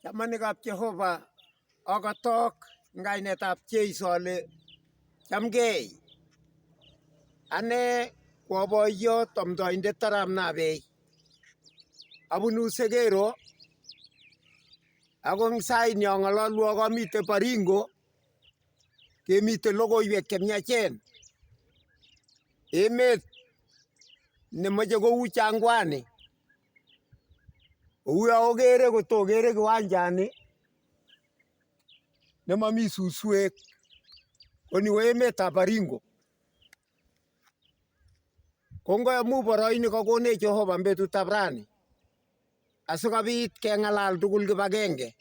Chamanikab Jehova akotok eng kainetab Jeiso ale chamgei. Ane ko a boiyot amndaindet arap Nabei. Abunu Segero ako eng saini ang'alalwok amite Baringo kemite logoiwek chemiachen. Emet nemache kou jangwani. Kou yo okere kotokere kiwanjani nemomi suswek ko ni ko emetab Baringo. Kongoi amu boroini kakonech Jehova eng betutab rani asikobit keng'alal tugul kibagenge.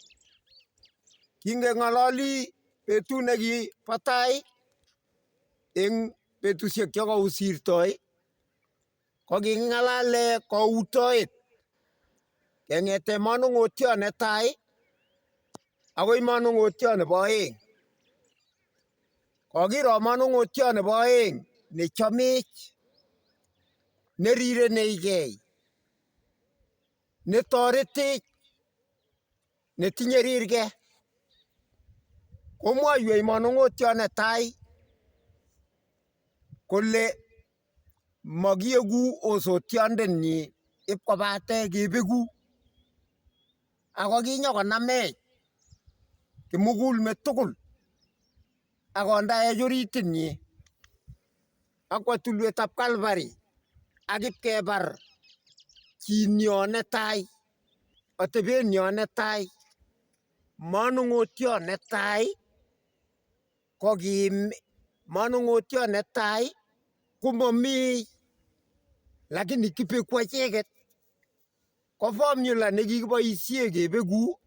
Kingeng'ololi betut nekibo tai eng betusiek chekosirtoi ko kiking'alale koutoet keng'ete manung'otiot netai akoi manung'otiot nebo aeng. Kokiro manung'otiot nebo aeng nechomech, nerirenechgei, netoretech, netinye rirge. Komwoiwech manung'otiot netai kole makieku osotiondenyi ipkobate kebeku ako kinyokonamech kimugulmet tugul akondaech oritinyi akwo tulwetab Calvary ak ipkebar chinyo netai, atebenyo netai, manung'otiot netai ko ki manung'otiot netai komami lakini kibeku acheket. Ko formula nekikiboisie kebeku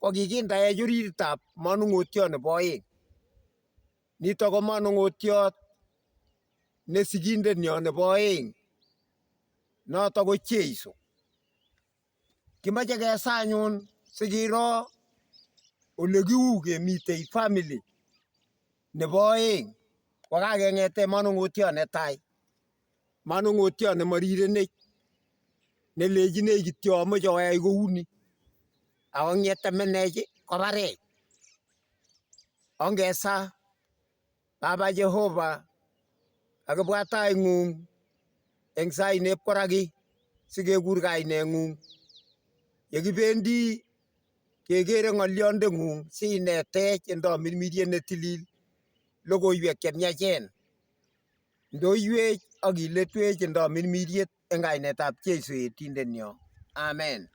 ko kikindaech oritab manung'otiot nebo aeng. Nitok ko manung'otiot ne sigindenyo nebo aeng notok ko Jeiso. Kimache kesa anyun sikiro ole kiu kemitei family nebo aeng kokakeng'ete manung'otiot netai, manung'otiot nemarirenech nelechinech kityo amoche oyai kouni ako ngyetemenech kobarech. Ongesa Baba Jehova kakibwa taing'ung eng sainep koraki sikekur kaineng'ung. Yekibendi kekere ng'olyondeng'ung sinetech eng tamirmiriet ne tilil logoiwek che miachen. Ndoiywech ak iletwech eng tamirmiriet eng kainetab Jesu etindenyo. Amen.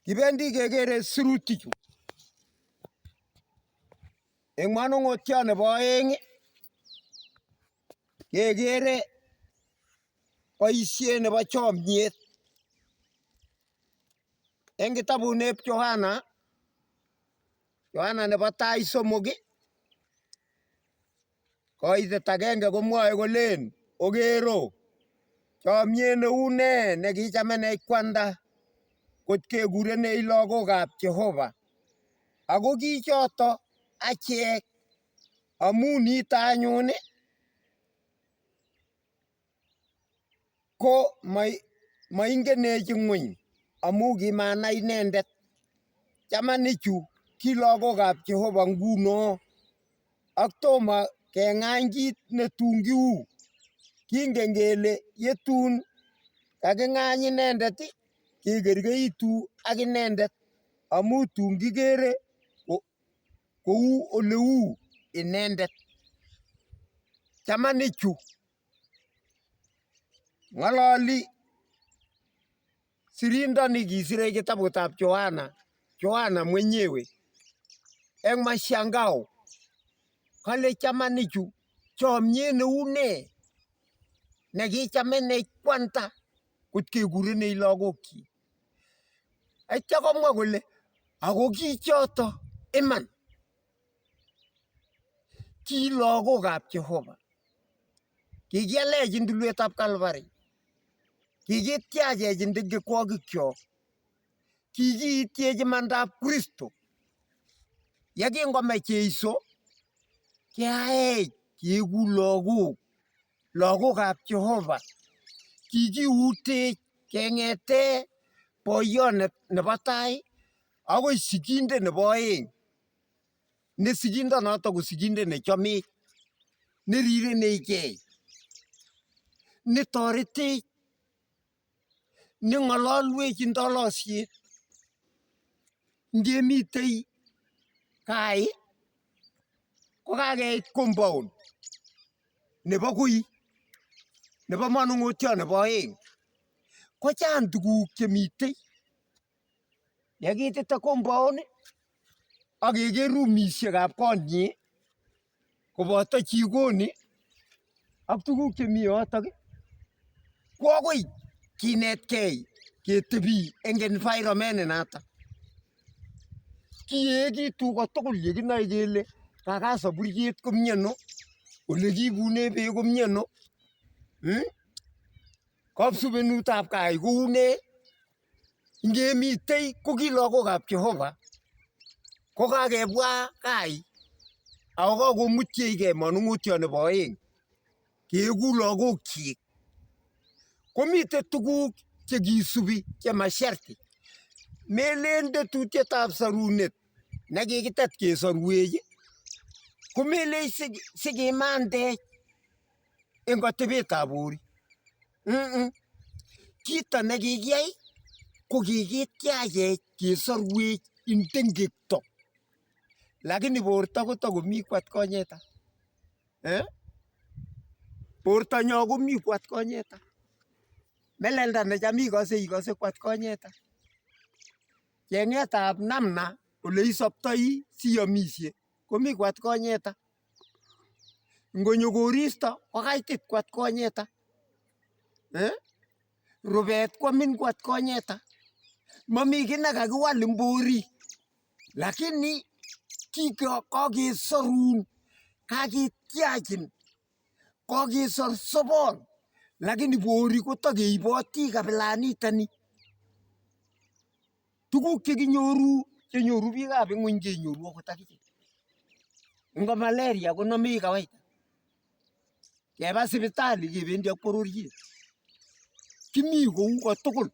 Kibendi kekere sirutichu. Eng manung'otiot nebo aeng kekere boisiet nebo chomyet. Eng kitabut Yohana, Yohana nebo tai somok, koitet agenge komwoe kolen okero chomyet neu ne nekichamenech kwanda kot kekurenech lagokab Jehova. Ako kichoto achek amu nito anyun ko moingenech ng'weny amu kimanai inendet. Chamanichu ki lagokab Jehova nguno ak tomo keng'any kit netun kiu. Kingen kele yetun kaking'any inendet kekerkeitu ak inendet amu tun kikere kou oleu inendet. Chamanichu ng'ololi sirindoni kisire kitabutab Yohana, Yohana mwenyewe eng mashangao kale chamanichu chomyet neu nee nekichamenech kwanda kot kekurenech lagokchik. Aitya komwa kole ako kichoto iman ki lagokab Jehova. Kikialech en tulwetab Calvary. Kikitiachech en tingekwokikyok. Kikiityech imandab Kristo. Yekingome Jeiso keaech keeku lagok, lagokab Jehova. Kikiutech keng'ete Boiyot nebo tai akoi sigindet nebo oeng ne sigindonoto ko sigindet ne chomech, ne rirenechgei, ne toretech, ne ng'ololwech eng tolosiet. Ngemitei gaa ko kakeit compound nebo koi nebo manung'otiot nebo oeng ko chang tuguk chemitei. Yekiitite compound ak keker rumishekab konyi koboto jikoni ak tuguk chemi yotok ko agoi kinetkei ketebi eng environment inatak. Kiyeekitu kotugul yekinoe kele kakat saburiet komi ano, ole kiibune beek komi ano, Kapsubenutab kai kou nee? Ngemitei ko ki lagokab Jehova ko kakebwa kai ako kakomutyechkei manung'otiot nebo oeng keeku lagokchik. Komitei tuguk che kisubi che masharti. Melen tetutietab sorunet nekikitet kesorwech komelech sikimandech eng atebetab borik. Kito ne kikiyai ko kikitiachech kesorwech eng tengekto lakini borto kotakomi kwat konyeta. Bortonyo komi kwat konyeta. Melelda necham ikose ikose kwat konyeta. Cheng'etab namna ole isobtoi siamishe komi kwat konyeta. Ngonyo koristo kokaitit kwat konyeta. Rubet kwamin kwat konyeta. Mami kiy nekakiwal eng borik lakini kakesorun kaketiachin kakesor sobon lakini borik kotakeiboti kabilanitoni. Tuguk chekinyoru chenyoru biikab ing'weny kenyoru akot akichek. Ngo malaria konomech kawaida. Keba sipitali kebendi ak bororiet. Kimi kou kotugul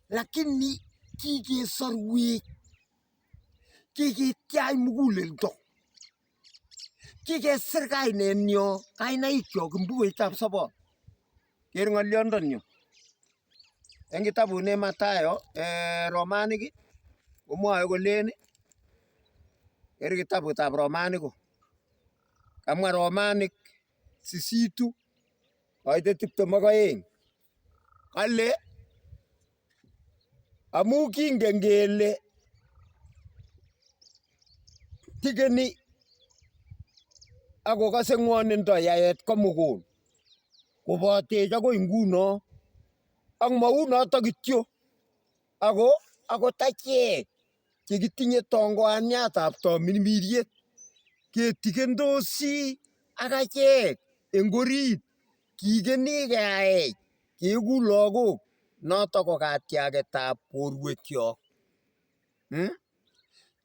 lakini kikesorwech, kikitiach muguleldo, kikesir kainenyo kainaikyok eng bukuitab sobon. Ker ng'olyondoni eng kitabut ne Mathayo, Romanik komwoe kolen ker kitabutab Romanik ko kamwa Romanik sisitu koitet 22 kale amu kingen kele tigeni akokase ng'wonindo yaet komugul kobotech akoi nguno ak mou notok kityo ako akot achek chekitinye tongoaniatab tamirmiriet ketigendosi ak achek eng orit kikeni keaech keeku lagok notok ko katiagetab borwekyok.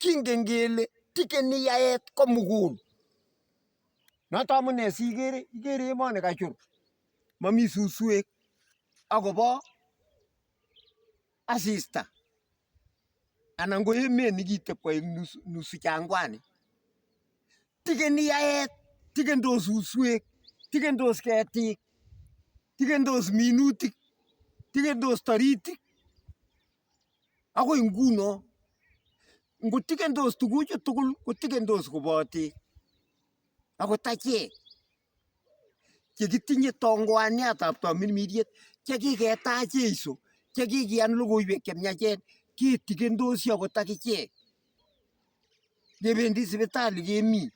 Kingen kele tigeni yaet komugul. Noto amune sikere ikere emoni kachur mami suswek akobo asista anan ko emet nekitep koek nusu jangwani. Tigeni yaet, tigendos suswek, tigendos ketik, tigendos minutik, tigendos taritik akoi nguno ngotigendos tuguchu tugul kotigendos kobotech akot achek chekitinye tongoaniatab tamirmiriet chekiketach Jeiso chekikiyan logoiwek chemiachen ketigendosi akot akichek. Kebendi sipitali kemi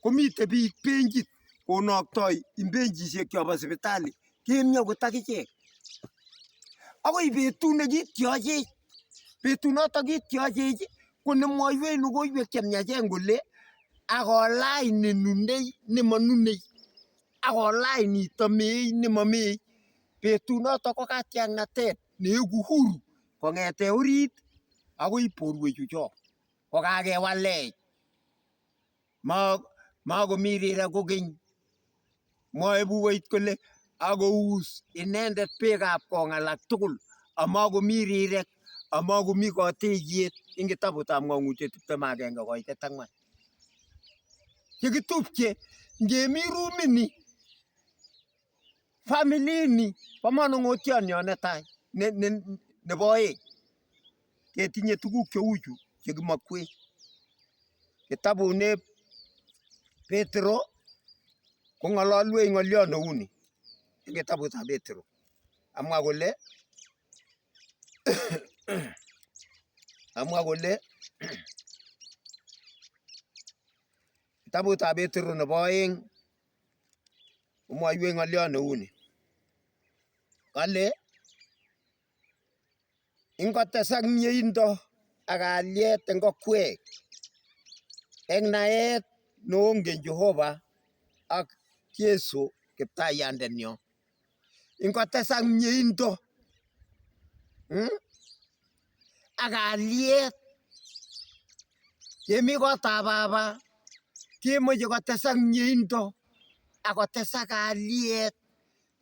komitei biik benchit konoktoi eng benchishek chobo sipitali kemi akot akichek. Akoi betut nekityochech betunotok kityochech ko nemwoiwech logoiwek chemiachen kole akolany nenunei nemanunei akolany nito meei nemamei betunotok ko katiaknatet neeku huru kong'ete orit akoi borwechu chok kokakewalech. Makomi rirek kokeny. Mwoe bukuit kole akous inendet beekab kong alak tugul. Amakomi rirek, amakomi kateiyet eng kitabutab ng'ang'utiet 21 koitet ang'wan. Chekitupche ngemi rumini family ini bo manung'otionyo netai ne ne nebo aeng ketinye tuguk cheu chu chekimakwech. Kitabut ne Petro kong'alalwech ng'olyo neu ni eng kitabutab Petro. Amwa kole amwa kole kitabutab Petro nebo aeng komwaiwech ng'olyo neu ni. Kale ingotesak mieindo ak kalyet eng okwek eng naet neongen Jehova ak Jesu kiptaiyandenyo. Ingotesak mieindo ak kalyet kemi kotab baba kemoche kotesak mieindo ak kotesak kalyet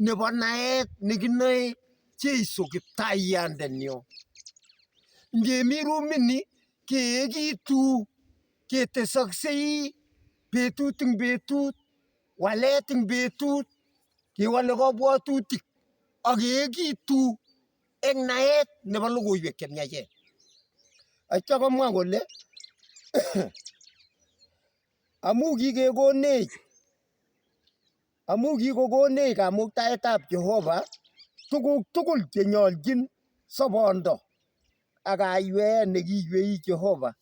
nebo naet nekinoe Jeiso kiptaiyandenyo. Ngemi rumini keekitu ketesoksei betut ing betut walet ing betut kewale kabwatutik ak keekitu eng naet nebo logoiwek chemiachen. Atya komwa kole amu kikekonech amu kikokonech kamuktaetab Jehova tuguk tugul chenyolchin sobondo ak kaiweet nekiywei Jehova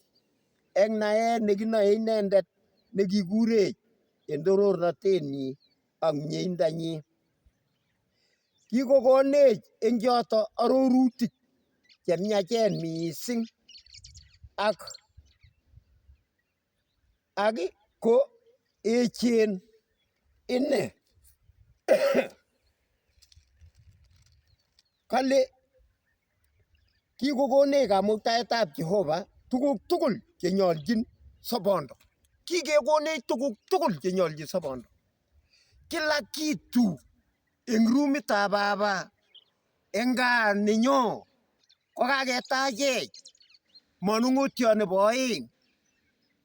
eng naet nekinoe inendet nekikurech en torornatenyi ak mieindanyi. Kikokonech eng choto arorutik chemiachen mising ak ak ko echen ine. Kale kikokonech kamuktaetab Jehova tuguk tugul chenyolchin sobondo. Kikekonech tuguk tugul chenyolchin sobondo. Kila kitu eng rumitab baba eng gaa nenyo kokaketachech manung'otiot nebo aeng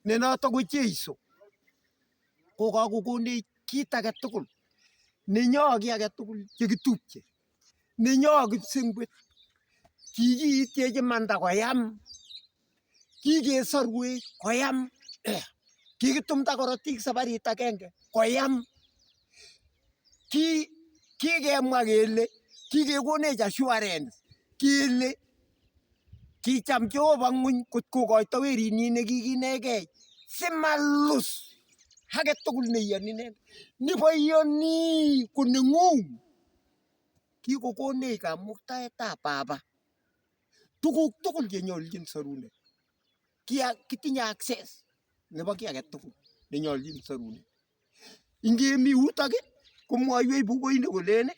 ne notok ko Jeiso kokakokonech kit age tugul nenyo kiy age tugul chekitupche nenyo kipsengwet kikiityech imanda koyam kikesorwech koyam kikitumda korotik sabarit agenge koyam ki kikemwa kele kikekonech assurance kele kicham Jehova ng'weny kot kokoito werinyi nekikinegei simalus age tugul neiyoni inendet niboiyoni ko neng'ung. Kikokonech kamuktaetab baba tuguk tugul chenyolchin sorunet. Kitinye access nebo kiy age tugul nenyolchin sorunet. Ingemi yutok komwoiwech bukuini kolen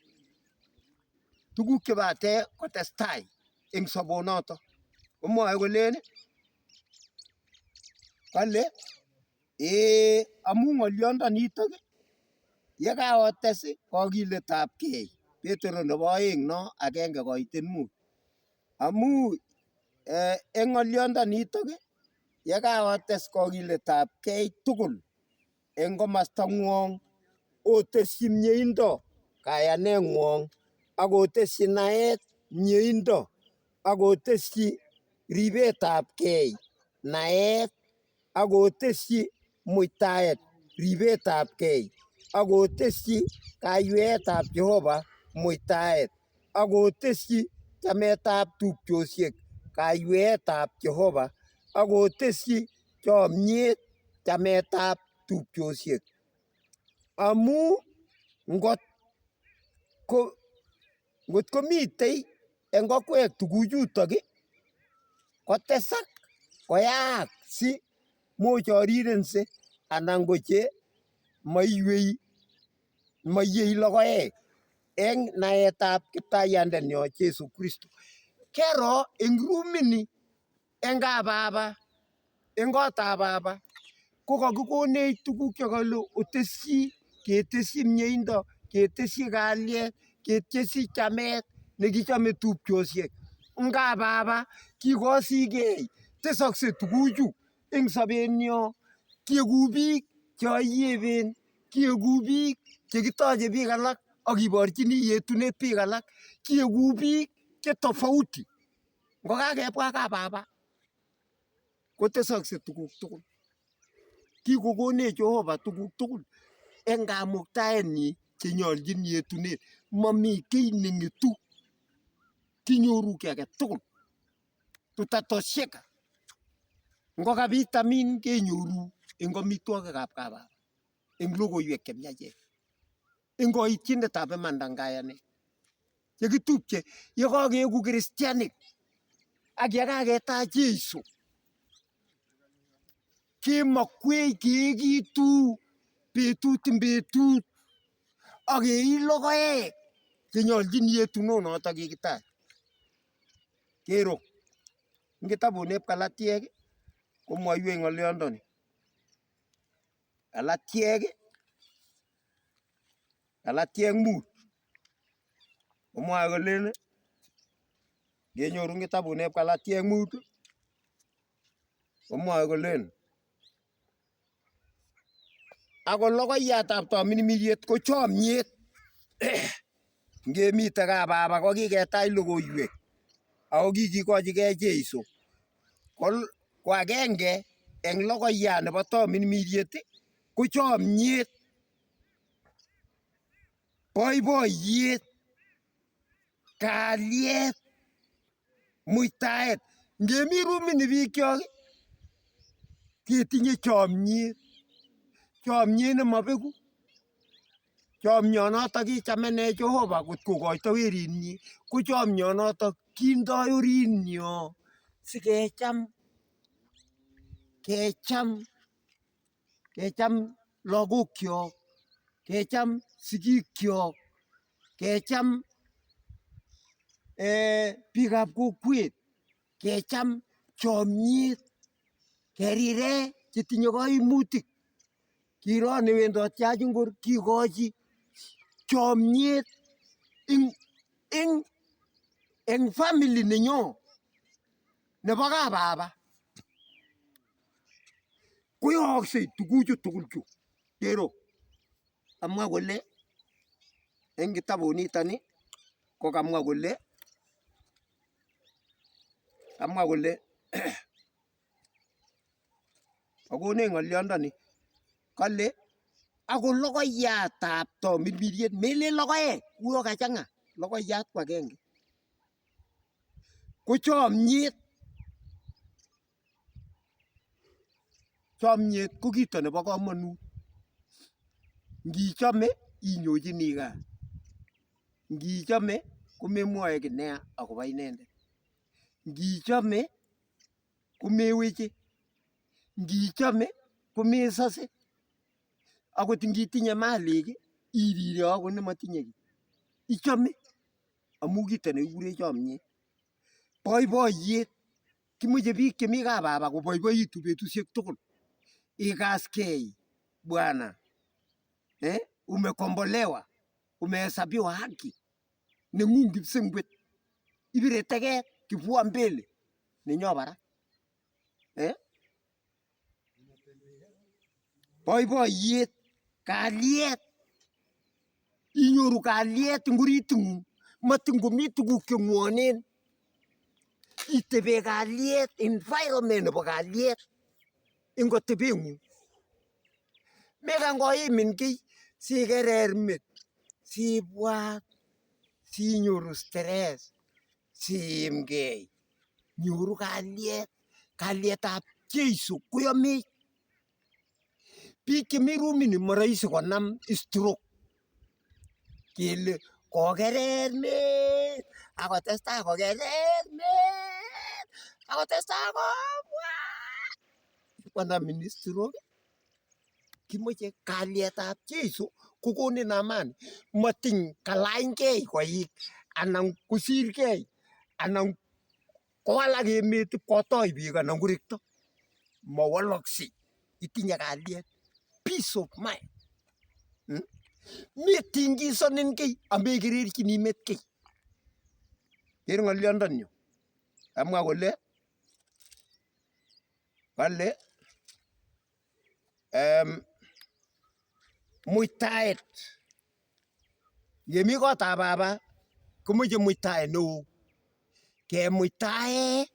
tuguk chebate kotestai eng sobonoto. Komwoe kolen kale ee amu ng'olyondonitok yekaotes kokiletabkei Petero nebo aeng no agenge koitet mut. Amu eng ng'olyondonitok yekaotes kokiletabkei tugul eng komasta ng'wong otesyi mieindo kayaneng'wong ak otesyi naet mieindo ak otesyi ribetabkei naet ak otesyi muitaet ribetabkei ak otesyi kaiweetab Jehova muitaet ak otesyi chametab tupchosiek kaiweetab Jehova ak otesyi chomyet chametab tupchosiek. Amu ngot ko ngot komitei eng okwek tuguchutok kotesak koyaak si mochorirense anan ko che maiywei maiyei logoek eng naetab kiptaiyandenyo Jesu Kristo. Kero eng rumini eng kap baba eng kotab baba kokakikonech tuguk chekale otesyi ketesyi mieindo ketesyi kalyet ketesyi chamet nekichome tupchosiek. Nga baba kikosigei tesokse tuguchu eng sobenyo kieku biik che ayepen kieku biik chekitoche biik alak ak kiborchini yetunet biik alak kieku biik che tofauti ngokakebwa kababa kotesokse tuguk tugul. Kikokonech Jehova tuguk tugul eng kamuktaenyi chenyoljin yetunet. Mami kiy neng'etu kinyoru kiy age tugul. Tutatosheka. Ngoka vitamin kenyoru eng amitwogikab kababa, eng logoiwek chemiachen, eng kaityinetab imanda eng kayanet. Chekitupche yekakeeku kristianik ak yekaketach Jeiso kemokwech keekitu betut ing betut ak keii logoek chenyoljin yetunonotok kikitach. Kero eng kitabunep Galatiek komwoiwech ng'olyondoni. Galatiek Galatiek 5 komwoe kolen ngenyoru eng kitabunep Galatiek 5 komwoe kolen ako logoiyatab tamirmiriet ko chomyet. Ngemite kababa ko kiketach logoiwek ako kikikochigei Jeiso. Ko agenge eng logoiyat nebo tamirmiriet ko chomyet, boiboiyet, kalyet, muitaet. Ngemi rumini bikyok ketinye chomyet, chomyet nemabeku. Chomyonotok kichamenech Jehova kot kokoito werinyi ko chomyonotok kindoi orinyo sikecham kecham kecham lagokyok, kecham sigikyok, kecham biikab kokwet, kecham chomyet, kerire chetinye kaimutik. Kiro newendoti Hachingor kikochi chomyet eng family nenyo nebo kababa. Koyooksei tuguchu tugul chu. Kero kamwa kole eng kitabunitoni ko kamwa kole kamwa kole kakonech ng'olyondoni kale ako logoiyatab tamirmiriet melen logoek uyo kachang'a logoiyat ko agenge ko chomyet. Chomyet ko kito nebo komonut. Ngichome inyochini kat, ngichome komemwoe kiy neya akobo inendet, ngichome komeweche, ngichome komesose, akot ngitinye malik irire akot nematinye kiy, ichome amu kito nekikure chomyet. Boiboiyet kimoche biik chemi kababa koboiboitu betusiek tugul. Ikaskei bwana umekombolewa, umehesabiwa haki neng'ung kipsengwet, ibire teket kifua mbele nenyo barak Boiboiyet, kalyet, inyoru kalyet eng oritng'ung, matin komi tuguk che ng'wonen, itebe kalyet environment nebo kalyet eng atebeng'ung. Mekany koimin kiy sikerer met, sibwat, sinyoru stress, siimgei. Nyoru kalyet, kalyetab Jeiso koyomech. Biik chemi rumini moroisi konam stroke kele kokerer met akotestai kokerer met akotestai kobwat konamin stroke. Kimoche kalyetab Jeiso kokonin amani matiny kalanygei koik anan kosirgei anan kowalak emet ipkotoi beek anan korekto. Mawalaksei itinye kalyet peace of mind. Metingisonin kiy amekererchini met kiy. Ker ng'olyondoni. Kamwa kole kale muitaet ngemi kotab baba komoche muitaet neo kemuitae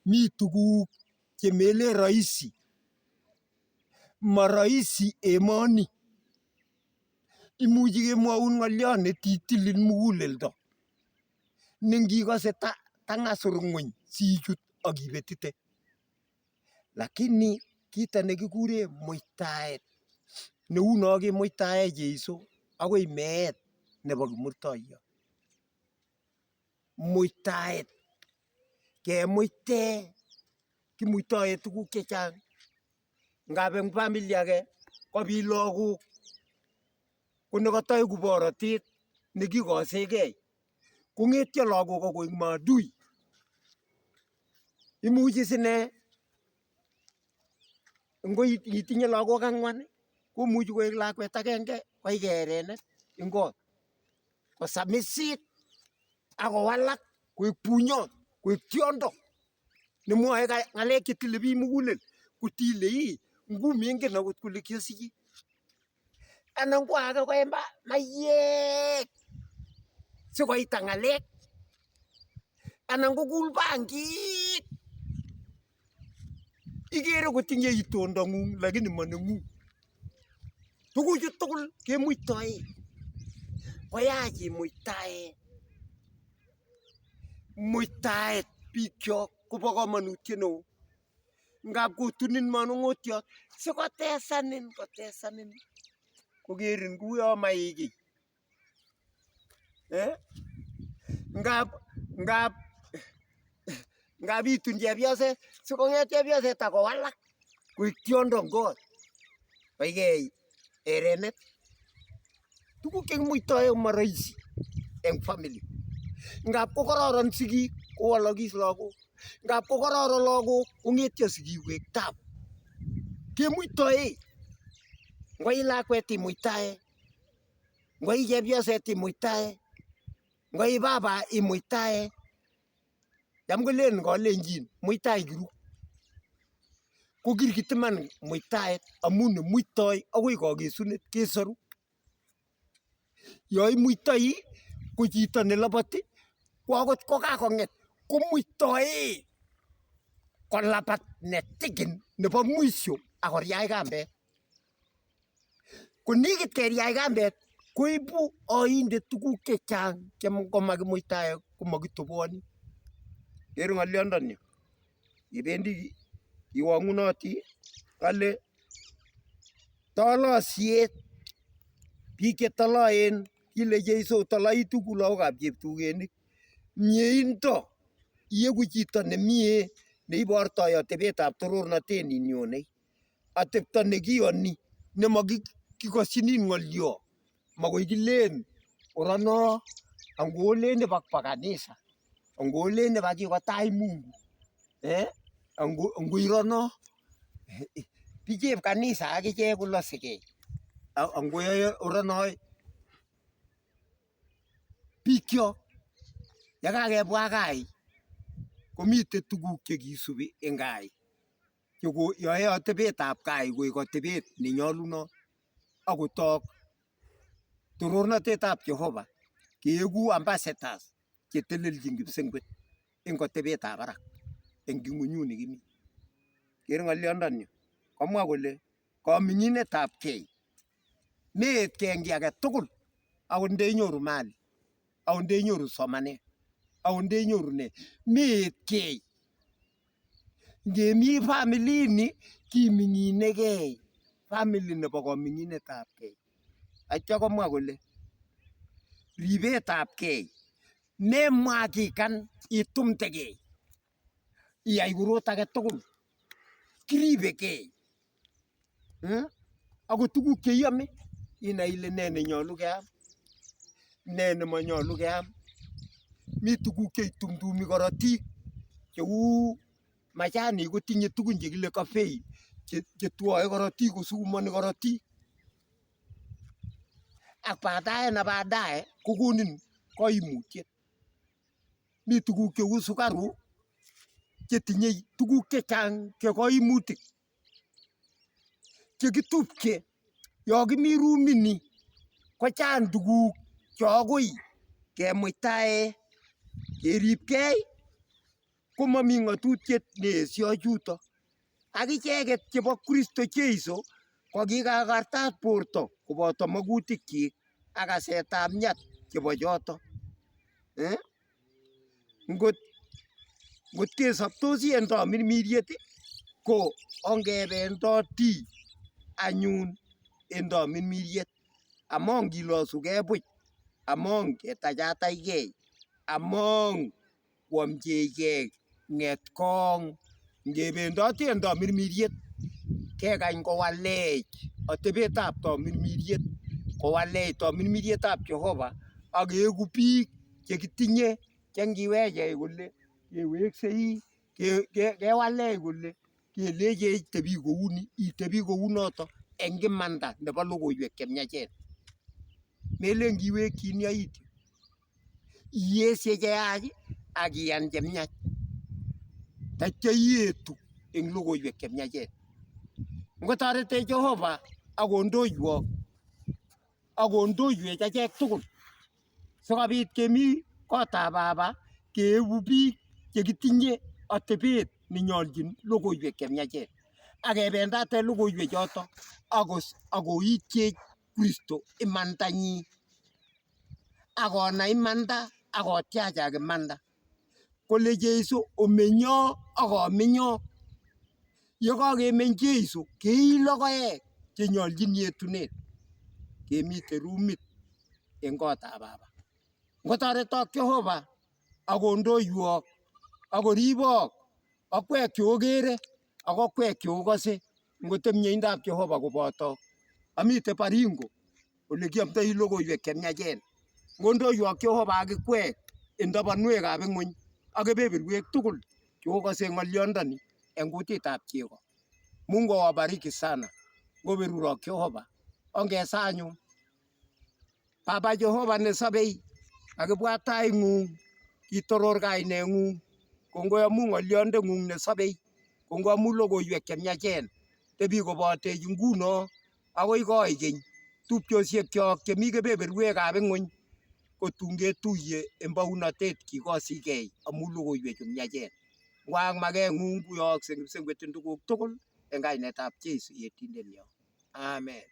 mi tuguk chemelen roisi moroisi emoni imuchi kemwoun ng'oliot netitilin muguleldo nengikose tang'asur ng'weny sichut akibetite lakini kito nekikuren muitaet neuno kemuitae Jeiso akoi meet nebo Kimurtoiyot. Muitaet kemuite kimuitoe tuguk chechang ngap en family age kobit lagok ko nekotoeku borotet nekikosegei kong'etyo lagok akoik maadui imuchi sine ngo itinye lagok ang'wan komuchi koek lakwet agenge koik erenet en kot kosamisit akowalak koek bunyot koek tiondo nemwoe ng'alek chetile biik mugulel kotile ii ngumengen akot kole kiosiche anan ko age koe maiyek sikoita ng'alek anan kokul bangik ikere kotinye itondong'ung lakini maneng'ung. Tuguchu tugul kemuitoe koyach imuitae muitaet bikyok kobo komonutiet neo ngap kotunin manung'otiot sikotesanin kotesanin kokerin kuyo maikiy ngap ngap ngap itun chepyoset sikong'et chepyoset akowalak koek tiondo eng kot koikei erenet tuguk chekimuitoe komoroisi eng family ngap kokororon sigik kowolokis lagok ngap kokororon lagok kong'etyo sigik koek tabu kemuitoe ngoi lakwet imuitae ngoi chepyoset imuitae ngoi baba imuitae cham kolen kalenjin muitai kiru ko kirkit iman muitaet amu nemuitoi akoi kakesunet kesoru yo imuitoi ko chito neloboti ko akot kokakong'et komuitoe kolabat netikin nebo mwisho akoriach kambet konekit keriach kambet koibu oindet tuguk chechang che ngomakimuitae komakitobooni kere ng'olyondoni ibendi iwong'unoti kale tolosiet biik chetoloen kile Jeiso toloitu ku lagokab cheptugenik mieindo ieku chito nemie neibortoi atebetab torornatet ninyonei atepto nekiyoni nemakikoshinin ng'olyo makoi kilen orono angolen iba kwa kanisa angolen iba kikotach Mungu angoirono bichep kanisa akichek kolosigei angoyoe oronoe bikyok yekakebwa gaa komitei tuguk chekisubi en gaa yoe atebetab gaa koek atebet nenyolunot akotok torornatetab Jehova keeku ambassadors chetelelchin kipsengwet eng atebetab barak eng ing'unyuni kimi. Kere ng'olyondoni kamwa kole kaming'inetab kei meetkei eng kiy age tugul akot ndenyoru mali akot ndenyoru somanet akot ndenyoru nee meetkei ngemi family ini kiming'inegei family nebo kaming'inetab kei atya komwa kole ribetab kei memwakikan itumdegei iyai korot age tugul kiribegei akot tuguk cheiyome inai ile nee nenyolu keam nee nemanyolu keam mi tuguk cheitumdumi korotik cheu machanik kotinye tugun chekile caffeine chetwoe korotik kosukumoni korotik ak baadaye na baadaye kokonin koimutiet mi tuguk cheu sukaruk. chetinye tuguk chechang che koimutik chekitupche yo kimi rumini kochang tuguk che agoi kemuitae keripkei komomi ng'atutiet neesio chuto. Ak icheket chebo Kristo Jeiso ko kikakartat borto koboto magutikchik ak kasetab nyat chebo choto. Eh? Ngot ngot kesoptosi en tamirmiriet ko ongebendoti anyun en tamirmiriet amon kilosugei buch, amon ketachataigei, amon koamchegei ng'etkong. Ngebendoti en tamirmiriet kekany kowalech atebetab tamirmiriet, kowalech tamirmirietab Jehova ak keeku biik chekitinye che ngiwechech kole keweksei kewalech kole kelechech tebi kouni itebi kounoto eng imanda nebo logoiwek chemiachen. Melen kiwekyin yaityo. Iesye cheyach ak iyan chemiach. Taityo ietu eng logoiwek chemiachen. Ngotoretech Jehova ak kondoiwok ak kondoiwech achek tugul sikobit kemi kotab baba keeku biik chekitinye atebet nenyolchin logoiwek chemiachen ak kebendate logoiwek choto akoityech Kristo imandanyi akonai imanda akotyachak imanda kole Jeiso omenyo ak amenyok. Yekakemeny Jeiso keii logoek chenyolchin yetunet kemite rumit en kotab baba. Ngotoretok Jehova akondoiwok akoribok akwek cheokere ak akwek cheokose ngoteb mieindab Jehova kobotok. Amite Baringo ole kiamdoi logoiwek chemiachen. Ngondoiwok Jehova ak ikwek en tabanwekab ing'weny ak kebeberwek tugul cheokose ng'olyondoni en kutitab chego. Mungu awabariki sana. Ngoberurok Jehova. Ongesa anyun. Baba Jehova nesobei, kakibwat taing'ung, kitoror kaineng'ung. Kongoi amu ng'olyondeng'ung nesobei, kongoi amu logoiwek chemiachen. Tebi kobotech nguno akoi koikeny tupchosiekyok chemi kebeberwekab ing'weny kotun ketuiye en bounotet kikosigei amu logoiwechu miachen. Ngwaak makeng'ung kuyookse kipsengwet en tuguk tugul en kainetab Jesu yetindenyo. Amen.